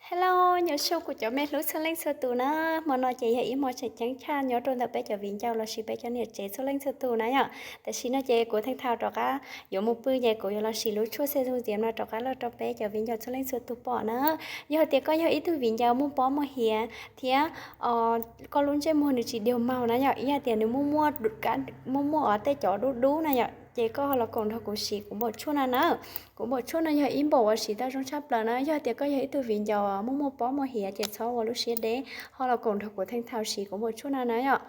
Hello, nyob zoo kuv cov me hlub txhua leej txhua tus na. Hmo no ces yog ib hmo tseem ceeb tshaj nyob rau ntawm peb cov viv ncaus lossis peb cov niam tsev txhua leej txhua tus na yom. Tam sim no ces kuv theej thaus rov qab yuav mus pw ces kuv yuav los siv lub tshuaj xej zoo ntxiav no rov qab los rau peb cov viv ncaus txhua leej txhua tus pom na. Yog tias koj yog ib tug viv ncaus muaj pob muaj hiav thiab koj lub ntsej muag nws tsis diaug maug na yom, ib yam tias nws muaj muaj tej cov dub dub na yom, ces koj ho los koom nrog kuv siv kuv npaum tshuaj no na. Kuv npaum tshuaj no yog ib npaum uas siv tau zoo tshaj plaws na. Yog tias koj yog ib tug viv ncaus muaj muaj pob muaj hiav ces txhob ua lub siab deb, ho los koom nrog kuv theej thaus siv kuv npaum tshuaj no na yom.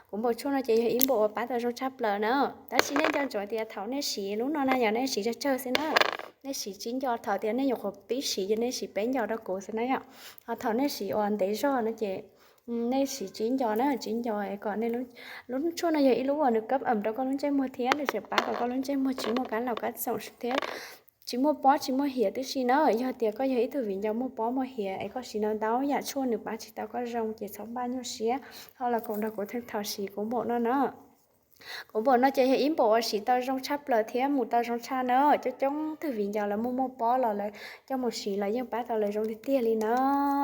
Kuv npaum tshuaj no ces yog ib npaum uas pab tau zoo tshaj plaws na. Tab sis nej nco ntsoov tias thaum nej siv lub no na yog nej siv tsawg tsawg xwb na. Nej siv tsib nco, thaum tias nej nyuam qhuav pib siv ces nej siv peb nco rau kuv xwb na yom. Ho thaum nej siv ua ntev zog no ces nej siv tsib nco na, tsib nco es kom nej, lub tshuaj no yog ib lub uas nws kab am rau koj lub ntsej muag thiab nws tseem pab kom koj lub ntsej muag tsis muaj kab laus kab txoom thiab tsis muaj pob tsis muaj hiav tib si na. Yog tias koj yog ib tug viv ncaus muaj pob muaj hiav es koj siv ntau ntau yam tshuaj nws pab tsis tau koj zoo ces txhob npaj nyuaj siab, ho los koom nrog kuv theej thaus siv kuv npaum no na. Kuv npaum no ces yog ib npaum uas siv tau zoo tshaj plaws thiab mus tau zoo tshaj na. Coob coob tug viv ncaus lawv muaj muaj pob los lawv coj mus siv los yeej pab tau lawv zoo tiag tiag li na.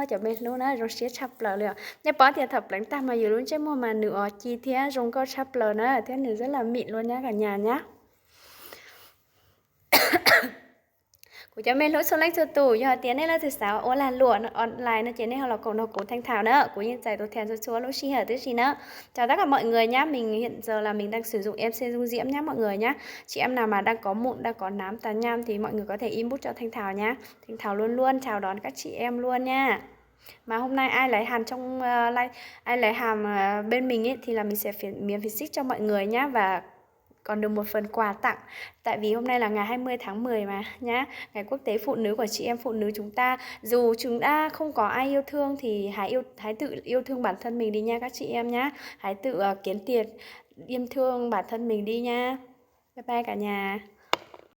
Cov me hlub na, zoo siab tshaj plaws li os. Nej paub tias thaum pleev tag mas yus lub ntsej muag mas nws os ci thiab zoo nkauj tshaj plaws na, thiab nws rất là mịn luôn nhá cả nhà nhá. Kuv cov me hlub txhua leej txhua tus, yog tias nej leej twg xav ua lag luam online no ces nej ho los koom nrog kuv theej thaus na, kuv yeej txais tus thèm txhua txhua lub sij hawm tib si na. Chào tất cả mọi người nhá, mình hiện giờ là mình đang sử dụng em xê Dung Diễm nhá mọi người nhá. Chị em nào mà đang có mụn, đang có nám tàn nhang thì mọi người có thể inbox cho Thanh Thảo nhá. Thanh Thảo luôn luôn chào đón các chị em luôn nha. Mà hôm nay ai lấy hàng trong, ờ, ai lấy hàng, ờ, bên mình ấy, thì là mình sẽ miễn phí ship cho mọi người nhá. Và còn được một phần quà tặng. Tại vì hôm nay là ngày hai mươi tháng mười mà nhá, ngày quốc tế phụ nữ của chị em phụ nữ chúng ta. Dù chúng đã không có ai yêu thương thì hãy yêu, hãy tự yêu thương bản thân mình đi nha các chị em nhá. Hãy tự, ờ, kiếm tiền yêu thương bản thân mình đi nha. Bye bye cả nhà.